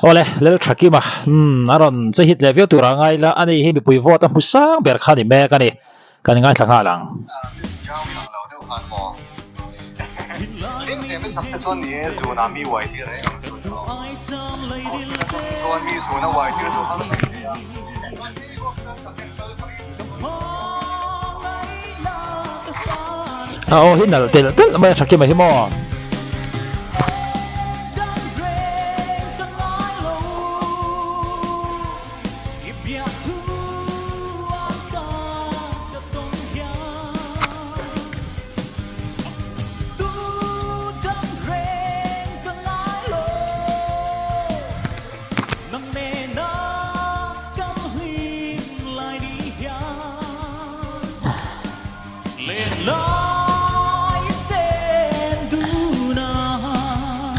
Awle Lal Thakima umm a rawn che hit leh viau tur a ngai la a ni hi mipui vote a hmu sang ber kha ni mek a ni kan ngaithla nghal ang. A aw hi nalh telh telh mai a tha kim a hi maw.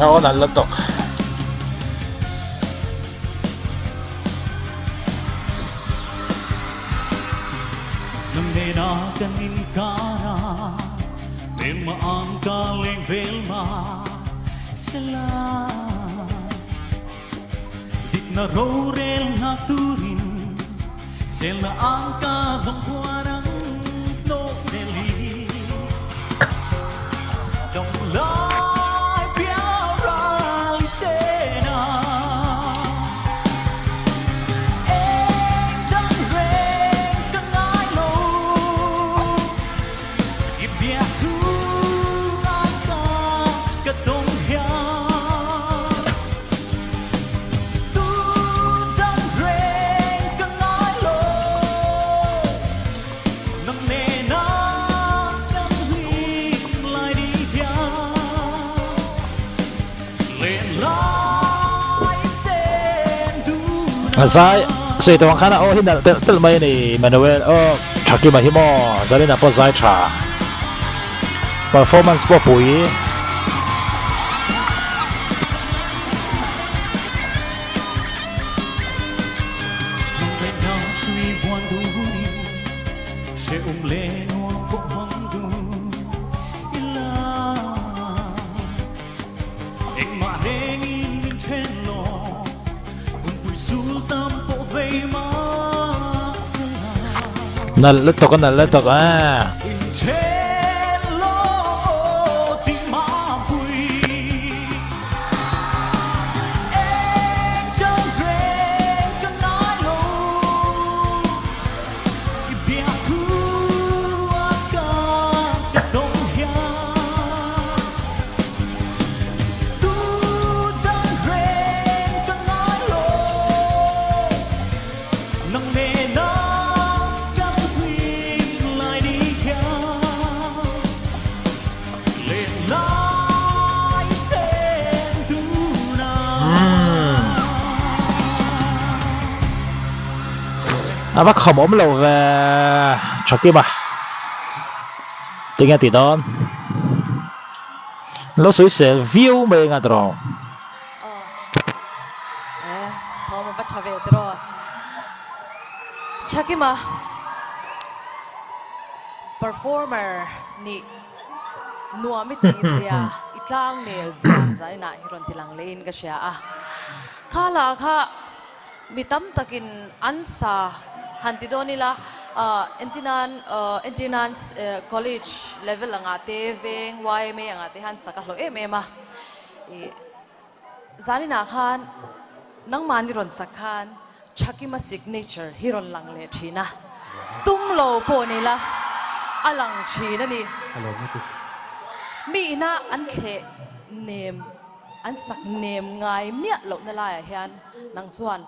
A aw nalh lutuk. Zai sawi tawh ang khan a aw hi nalh telh telh mai a ni Manuel aw Thakima hi maw Zarina pawh zai tha performance pawh pui. Nalh lutuk a nalh lutuk a. A va kham awm lo ve Thakima tinge tih dawn lo sawi sel viau mai anga tawh. Thakima performer nih nuam i tih zia, i tlang nel zia zainah hi rawn ti lang lehin ka hria a. Kha lah kha mi tam takin an sa han ti dawn ila, entinan entinan college level angah te, veng yma angah te hian sak a hlawh em em a. I zaninah khan nangmahni rawn sak khan Thakima signature hi rawn lang leh thin a, tum lo pawh ni la a lang thin a ni. Mi ina an thleh nem, an sak nem ngai miah lohna laiah hian nang chuan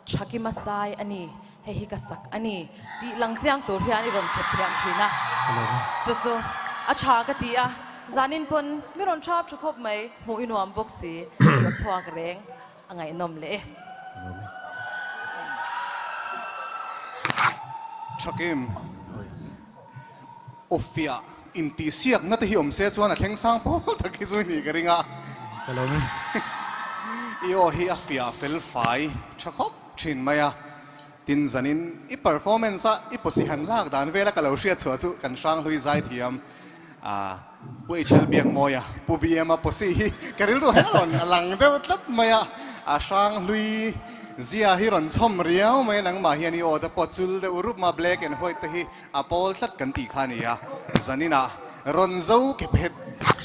Thakima sai a ni, hei hi ka sak a ni tih lang chiang tur hian i rawn khep thiam thin a, chu chu a tha ka ti a, zanin pawn mi rawn thap tha khawp mai, hmuh i nuam bawk si tih a chhuak reng. A ngaihnawm leh e. Thakim, Awfiah intihsiakna te hi awm se chuan a thleng sang pawl tak hi chu i nih ka ring a. Ka lo ni. I aw hi a fiah fel fai tha khawp thin mai a. Tin zanin i performance a i pawsi han lak dan vela ka lo hriat chhuah chu kan Hranghlui zaithiam a Pu HL Biakmawia, Pu BM a pawsi hi ka rilru hian a rawn lang deuh tlat mai a. A hrang hlui zia hi rawn chhawm riau mai nangmah hian i aw te pawh chul deuh rup ma black and white te hi a pawl tlat kan tih kha a ni a, zaninah rawn zo ke phet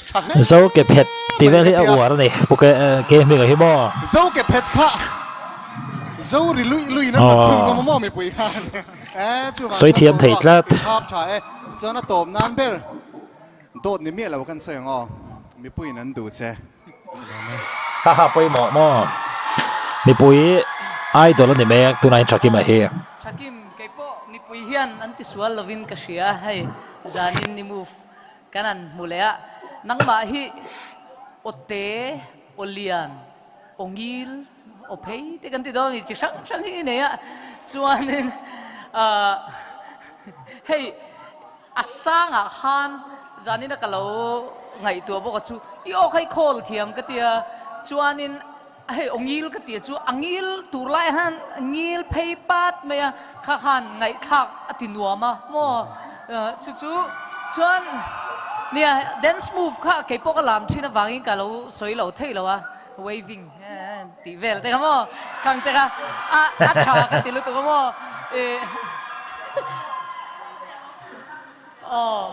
tha hle Zo ke phet tih mai vel ka hi a ti a. uar a ni Pu ke ke hminga hi maw? Zo ke phet kha zo ri luih luihin an rawn chhunzawm a maw mipui khan e chuvang Sawi chuan thiam thei boruak tlat. i thap tha e chuan a tawp nan ber dawt ni miah lo kan sawi ang aw mipuiin an duh che. Ha ha pawimawh maw? Mipui idol a ni mek tunah hian Thakima hi. Thakim, kei pawh mipui hian an tisual lovin ka hria hei zanin ni move kan han hmu leh a, nangmah hi aw te, aw lian, aw ngil, aw phei te kan ti dawn a ni chi hrang hrang hi i nei a, chuanin ahh hei A sangah khan zanina ka lo ngaihtuah bawk a chu i aw kha i khawl thiam ka tia chuanin hei aw ngil ka tia chu a ngil tur lai han ngil phei pat mai a kha khan ngaihthlak a ti nuam a maw chu chu chuan nia dance move kha kei pawh ka lam thin avangin ka lo sawi lo thei lo a waving tih vel te kha maw khang te kha a a tha ka ti lutuk a maw ih aw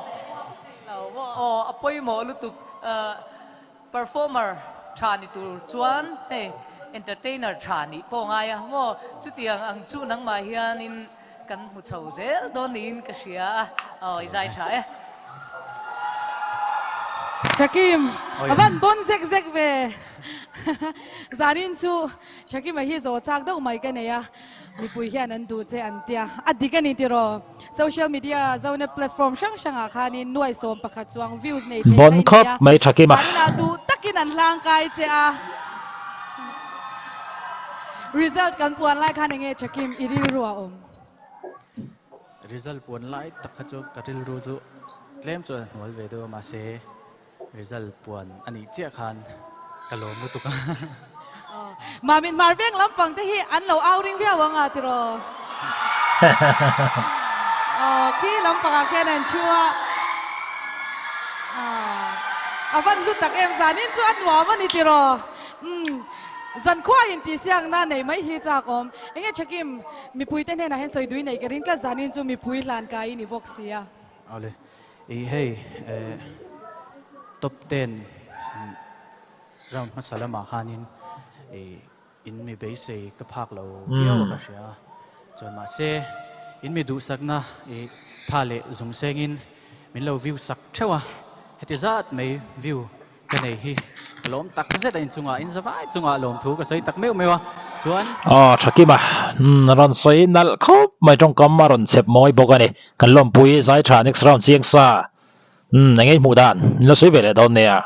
aw a pawimawh lutuk performer tha ni tur chuan hei entertainer tha nih pawh ngai a maw chutiang ang chu nangmah hianin kan hmu chho zel dawn niin ka hria a aw i zai tha e. Thakim a van bawn zek zek ve. Zanin chu Thakima hi zawh chak deuh mai ka nei a, mipui hian an duh che an tia. A dik a ni tiraw? Social media zone platform hrang hrangah khanin nuai 11 chuang views nei thei Bon kha i nei khawp a. mai Thakima. Zaninah duh takin an hlangkai che a. Result kan puan lai khan enge Thakim i rilru a awm? Result puan lai tak kha chu ka rilru chu tlem chuan a hnual ve deuh a mahse Result puan a nih chiah khan ka lawm lutuk a. Mah min hmar veng lampang te hi an lo au ring viau ang a tiraw? Aw khi lampangah khian an thu a. A van hlu tak em zanin chu a nuam a ni tiraw? Umm zankhua in tih siakna nei mai hi chak awm. Enge Thakim mipui te hnenah hian sawi dui neih ka ring tlat zanin chu mipui hlan kai i ni bawk sia. Awle. Ih hei eh top ten round hmasa lamah khanin ih in mi beisei ka phak lo viau a ka hria a, chuan mahse in mi duhsakna ih tha leh zung sengin min lo view sak theuh a, heti zat mai view Ka nei hi ka lawm tak zet a inchungah in zavai chungah lawmthu ka sawi tak meuh meuh a chuan. Aw tha kim a, umm rawn sawi nalh khawp mai tawngkam a rawn chep mawi bawk a ni. Kan lawmpui zai tha next round chiang sa umm eng nge i hmuh dan in lo sawi ve leh dawn nia.